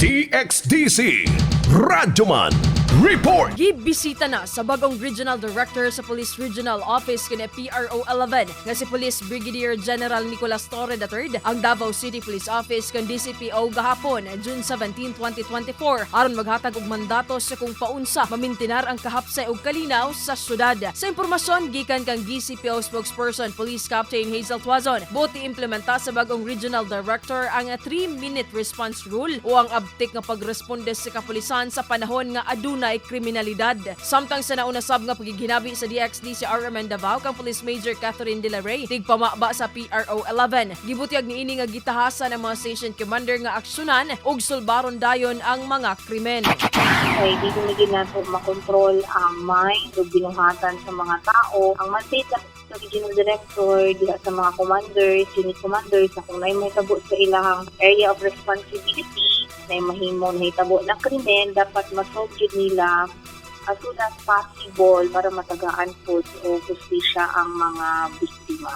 DXDC Radyoman Report. Gibisita na sa bagong Regional Director sa Police Regional Office kini PRO 11 nga si Police Brigadier General Nicolas Torre III ang Davao City Police Office kan DCPO gahapon, June 17, 2024, aron maghatag og mandato sa kung paunsa mamintinar ang kahapsay og kalinaw sa syudad. Sa impormasyon gikan kang DCPO spokesperson Police Captain Hazel Tuazon, buot i-implementa sa bagong Regional Director ang 3-minute response rule o ang abtik nga pagresponde sa kapulisan sa panahon nga adunay kriminalidad. Samtang sa nauna sab nga pagigihinabi sa DXDC RMN Davao kang Police Major Catherine De La Rey, tigpamaba sa PRO 11. Gibutyag niini nga gitahasan ang mga station commander nga aksyonan ug sulbaron dayon ang mga krimen. Kay dili na gyud nato makontrol ang mind o binuhatan sa mga tao. Ang mandate lang sa regional director diha sa mga commanders, unit commanders, na kung naay mahitabo sa ilang area of responsibility, na mahimo nahitabo na krimen, dapat masolve jud nila as soon as possible para matagaan po og hustisya ang mga biktima.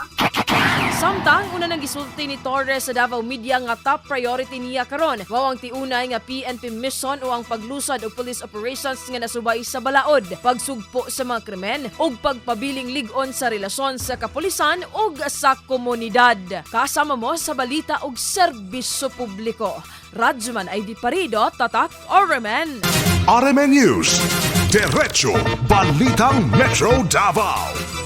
Samtang una nang gisulti ni Torres sa Davao Media nga top priority niya karon mao ang tiunay nga PNP mission o ang paglusad og police operations nga nasubay sa balaod, pagsugpo sa mga krimen ug pagpabiling lig-on sa relasyon sa kapulisan ug sa komunidad. Kasama mo sa balita ug serbisyo publiko. Radyoman ID Parido, Tatak RMN. RMN News. Diretso Balitang Metro Davao.